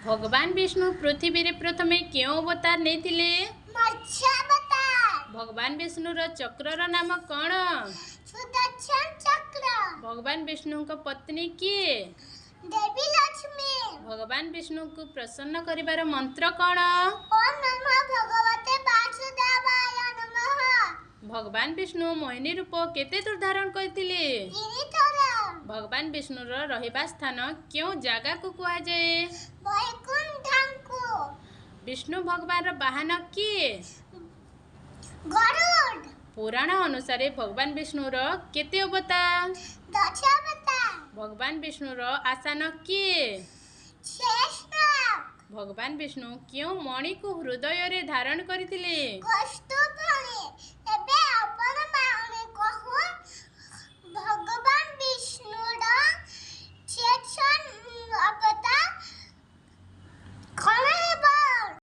ଭଗବାନ ବିଷ୍ଣୁ ପୃଥିବୀରେ ପ୍ରଥମେ କେଉଁ ଅବତାର ନେଇଥିଲେ? ମତ୍ସ୍ୟାବତାର। ଭଗବାନ ବିଷ୍ଣୁର ଚକ୍ରର ନାମ କ'ଣ? ସୁଦର୍ଶନ ଚକ୍ର। ଭଗବାନ ବିଷ୍ଣୁଙ୍କ ପତ୍ନୀ କିଏ? ଦେବୀ ଲକ୍ଷ୍ମୀ। ଭଗବାନ ବିଷ୍ଣୁଙ୍କୁ ପ୍ରସନ୍ନ କରିବାର ମନ୍ତ୍ର କ'ଣ? ଓମ୍ ନମଃ ଭଗବତେ ବାସୁଦେବାୟ ନମଃ। ଭଗବାନ ବିଷ୍ଣୁ ମୋହିନୀ ରୂପ କେତେ ଥର ଧାରଣ କରିଥିଲେ? 3 ଥର। ଭଗବାନ ବିଷ୍ଣୁର ରହିବା ସ୍ଥାନ କେଉଁ ଜାଗାକୁ କୁହାଯାଏ? ବୈକୁଣ୍ଠଙ୍କୁ। ବିଷ୍ଣୁ ଭଗବାନର ବାହନ କିଏ? ଗରୁଡ଼। ପୁରାଣ ଅନୁସାରେ ଭଗବାନ ବିଷ୍ଣୁର କେତେ ଅବତାର? ଦଶାବତାର। ଭଗବାନ ବିଷ୍ଣୁର ଆସନ କିଏ? ଶେଷନାଗ। ଭଗବାନ ବିଷ୍ଣୁ କେଉଁ ମଣିକୁ ହୃଦୟରେ ଧାରଣ କରିଥିଲେ? କୌସ୍ତୁଭ।